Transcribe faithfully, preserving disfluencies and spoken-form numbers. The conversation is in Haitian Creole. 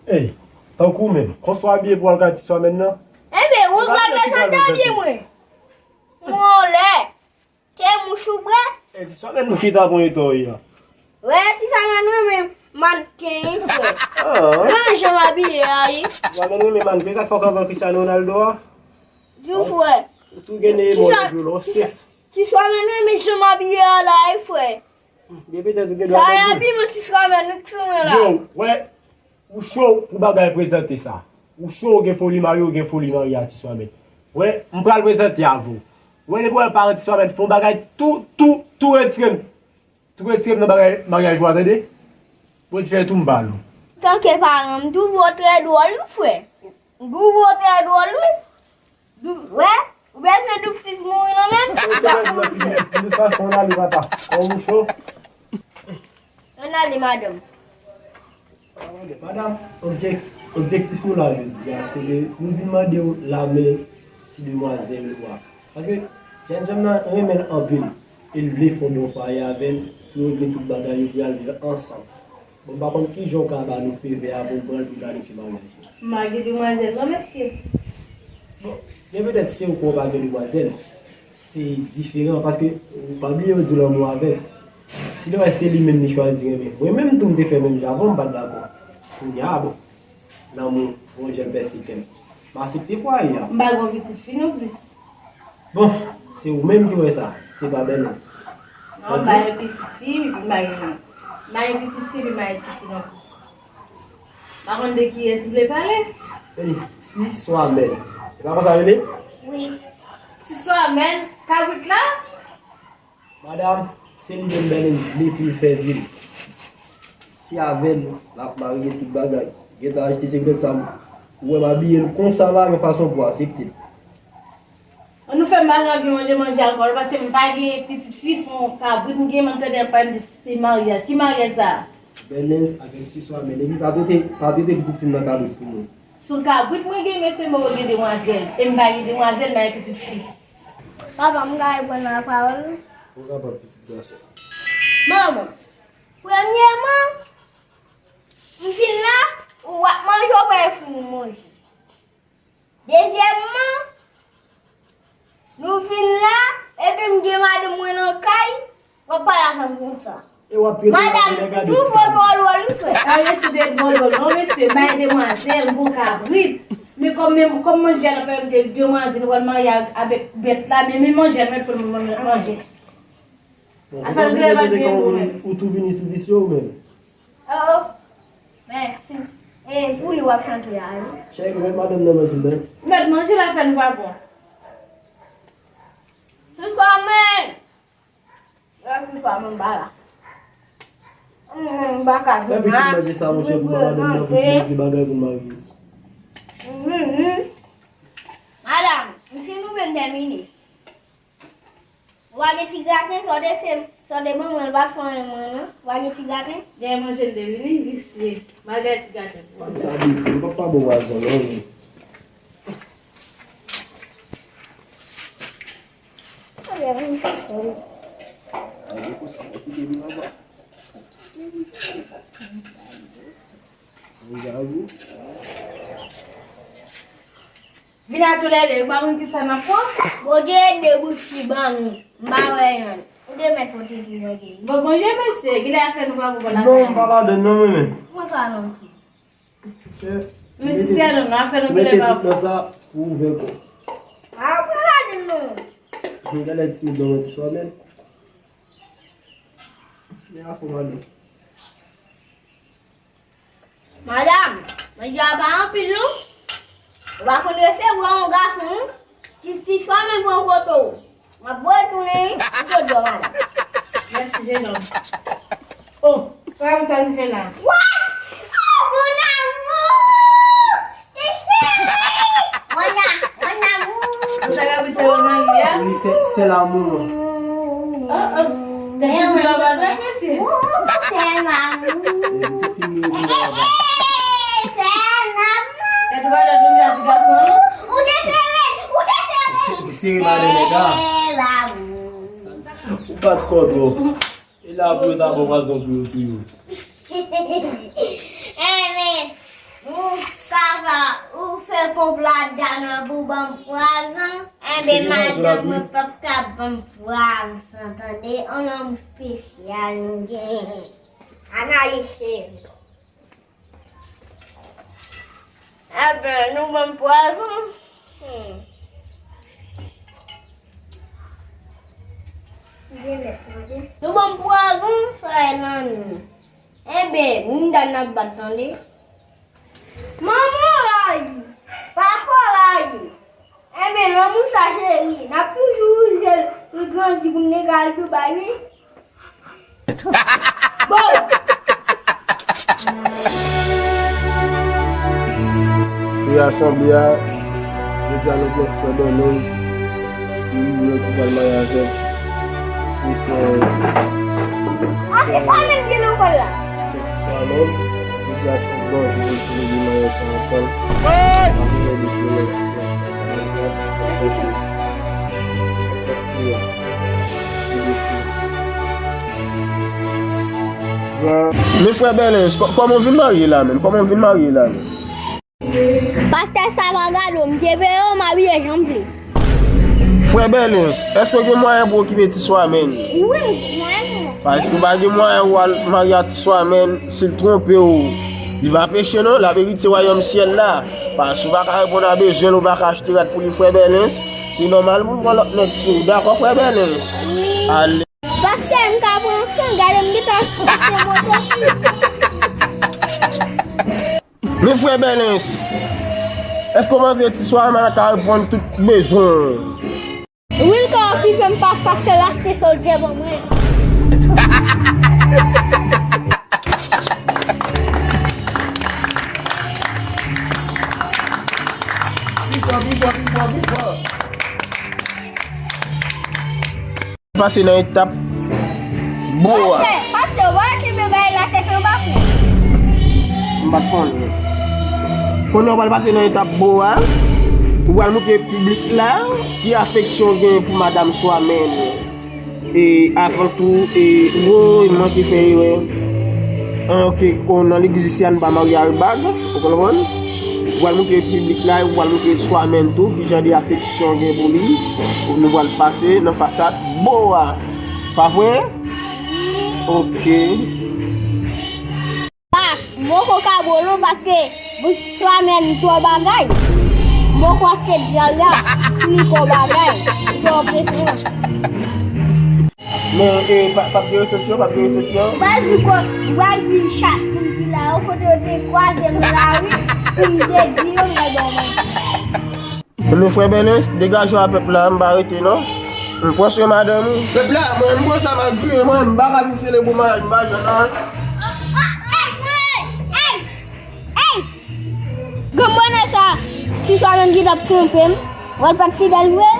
Ey, tankou menm, konsa w abiye pou w al kay Ti Swamèn nan? Enben, ou pral prezante abye mwen. Mwen anlè. Te mouch ou bwè? Ey, Ti Swamèn nou ki ta pran etan w ye a. Wè, Ti Swamèn renmen mannken, frè. Ah. Renmen jan m abiye a, wi. Ti Swamèn renmen mannken, sa k fè w ka pran Cristiano Ronaldo a? Di w, frè. Ou tou gen Neymar epi w la, w sef. Ti Swamèn renmen jan m abiye a la, wi, frè. Byen petèt ou gen dwa. Sa e abiman Ti Swamèn nou k sou mwen la. Yo, wè, ou cho pou bagay prezante sa. Ou cho, ou gen foli mari, ou gen foli mari a Ti Swamèn. Wè, m pral prezante avè w. Wè, depi w wè paran Ti Swamèn fè yon bagay, tou, tou, tou retire m. Tou retire m nan bagay maryaj ou a, tande? Bondye fè tou m ba nou. Tanke paran m, m twouve w trè dwòl, wi, frè. M twouve w trè dwòl, wi. Wè, ou bezwen doub sif mouri nan men m? De tout fason, ann ale, papa. Kò w cho. Ann ale, madanm. Madanm, objek-, objektif nou la jodi a, se ke nou vin mande w lamen ti demwazèl ou a. Paske jènjan nan renmen l anpil. E l vle fonde yon fwaye avè l, pou yo regle tout bagay yo, pou y al viv ansanm. Bon, m pa konn kijan w ka ba nou fevè a pou n pran l pou n planifye maryaj la. M pa gen demwazèl non, mesye. Bon, men petèt se ou kwè w pa gen demwazèl, se diferan, paske ou pa bliye yo di w lanmou avèg. Si lè w wè se li menm li chwazi renmen. Mwen menm tou m te fè menm jan avè w, m pa t dakò. Kounye a, bon, lanmou, bon, jèn pèse kè m. M aksepte fwaye a. M pa gen pitit fi non plis. Bon, se ou menm ki wè sa, se pa Bèlens. Non, m pa gen pitit fi, epi m pa gen, m pa gen pitit fi, epi m pa gen ti fi non plis. M pa konn de kiyès ou vle pale. Eli, Ti Swamèl. E pa konsa rele? Wi. Ti Swamèl, kabrit la? Madanm, se li menm Bèlens vle pou l fè vi l. Si avè l, l ap marye tout bagay. Gentan achte se petèt sa m, ou wè m abiye l konsa la, yon fason pou aksepte l. An nou fè m pa gen anvi manje manje ankò, paske m pa gen pitit fi, se yon kabrit m gen, m tande ap pale de, de maryaj. Ki maryaj sa a? Bèlens avèk Ti Swamèl, epi pa trete, pa trete pitit fi m nan kabrit pou mwen. Se yon kabrit mwen gen, mesye, mwen gen demwazèl. E m pa gen demwazèl, m pa gen pitit fi. Papa, m ka reprann lapawòl? Ou kapab, pitit gason. Manman, premyèman, m vin la, ou ap manje, ou pa fini manje. Dezyèmman, nou vin la, epi m gen madanm mwen nan kay, w ap pale avè m konsa. E w ap trete madanm, tou fò twò dwòl, wi, frè. A, mesye, de dwòl, dwòl. Non, mesye, bay demwazèl, m gon kabrit. Men kòm, men kòm manje a nan pèmèt de, demwazèl, ou pral marye avèk bèt la, men, men manje a, men pou l manje. Afè l rele pa byen bon menm. Ou tou vini sou visye ou menm? Oh, oh. Men, si, e, pou li w ap chante a, wi. Chèk, mèt madanm nan manje, men. Mèt manje la fè nou pa bon. Tout sa, men. Lè tout sa, men, m pa la. M, m pa ka vin la. Fè pitit manje sa, monchè, pou madanm nan, pou ti bagay pou marye. Mhm. Madanm, m fin ou menm tèmine. Ou pa gen ti graten, sa w te fè m, sa w te ban mwen, l pa fè anyen mwen, non. Ou pa gen ti graten? Dèyè manje l te vini, visye. Malgre ti graten. Sa defo, li pa, pa bon vwazan, non, men. Sa defo sa, kite li anba. Vin a toulède, ou pa konn kisa n ap pran? Bondye ede bouch li ban nou. M pa wè anyen. Ou te mèt pote tou nan gen. Bon, Bondye mèsi, kilè afè nou pa pou la. Non, m pa ladann non, mwen menm. Mwen pa non plis. Men ti tèlon, afè nou genlè pa pou. Mete tout nan sa pou ouvè kò. A, ou pa ladann non. Mwen genlè ti dan mwen ti swa men. Men afè w ale. Madanm, manje a pa anpil non. Ou pa konn resevwa yon gason, non. Ti, ti swa men pran foto w. M ap voye tounen, ou sot dò, madanm. Mèsi, jenòm. Oh, frè m, sa nou fè la? Wa! Oh, mon amour! Ti cheri! Mon a-, mon amour! Sa sa ka piti wè mari a? Wi, se, se lanmou. Oh, oh. Tèt piti la pa dwèt, mesye. Ou, se lanmou. Tèt ou pa dwèt, ou vin a ti gason, non? Ou te sere, ou te sere. Ou sere madan nèg la. Ou bat kò twòp. E la pou yo ta pran pwazon pou yo touye w. Enben. Ou fè konplo ak dam nan pou ban m pwazon? Enben, madanm mwen p ap ka ban m pwazon, tande? Yon nonm espesyal m genyen. Analize. Enben, nou ban m pwazon. Hmm. Nou ban m pwazon, sa e nan nou. Enben, moun dam nan ap bat, tande. Manman rayi, papa rayi. Enben, lanmou sa cheri, n ap toujou rive l pou l grandi pou n te ka al Dubai, wi. Bon. E asanble a, jodi a nou gen frè Bèlens, ki nou ki pral marye avèk. Li fè. A, se sa menm ki nan kòl la. Se sa menm. Jodi a se yon gran jou pou nou selebre maryaj sa ansanm. N ap fè de sou lè. Men frè Bèlens, kò-, kòman w vin marye la menm? Kòman w vin marye la menm? Pastè sa pa gade w, m te peye w, m abiye jan m vle. Frè Bèlens, èske w gen mwayen pou w okipe ti Swamèn? Wi, m gen mwayen pou mwen. Paske si w pa gen mwayen ou al marye ak ti Swamèn, si l twonpe w, li pa peche non, l ap erite wayòm syèl la. Paske si w pa ka reponn a bezwen l, ou pa ka achte rad pou li, frè Bèlens, se nòmal pou l pran lòt nèg sou ou. Dakò, frè Bèlens? Wi. Ale. Pastè, m ka pran san, gade m gentan achte moto. Men frè Bèlens, èske w panse ti Swamèn ka reponn tout bezwen w? Wi, l ka okipe m, pas-, paske l achte sodyè ban mwen. Pi fò, pi fò, pi fò, pi fò. Pase nan etap bo a. Pastè, pastè, w pa kenbe bagay la tèt anba, frè? M pa t konnen. Kounye a w pral pase nan etap bo a. Ou pral montre piblik la ki afeksyon w gen pou madanm Swamèn. E avan tou, e, woy, m manke fè erè. An, oke, kon nan legliz isi a, nou pa marye ak bag, ou konprann? Ou pral montre piblik la, ou pral montre Swamèn tou, ki jan de afeksyon gen pou li. Nou pral pase nan fasad bo a. Pa vre? Oke. Pas, m poko ka bo non, paske bouch Swamèn twò bagay. M poko achte dyal la, li twò bagay. Twò presyon. Men, e, pa, p ap gen resepsyon, p ap gen resepsyon. Ou pral di kò, ou pral di chak moun ki la yo, kote yo te kwaze m nan lari, pou m te di yo, m pral ba w manje. Men frè Bèlens, degaje w a pèp la, m pa rete non. M pran swen madanm ou. Pèp la, mwen, m pran sa malgre mwen, m pa ka vin selebre maryaj, m pa jwenn anyen. Ey! Ey! Ey! Granmoun sa, ti Swamèn ki t ap twonpe m, w al pa t fidèl vre?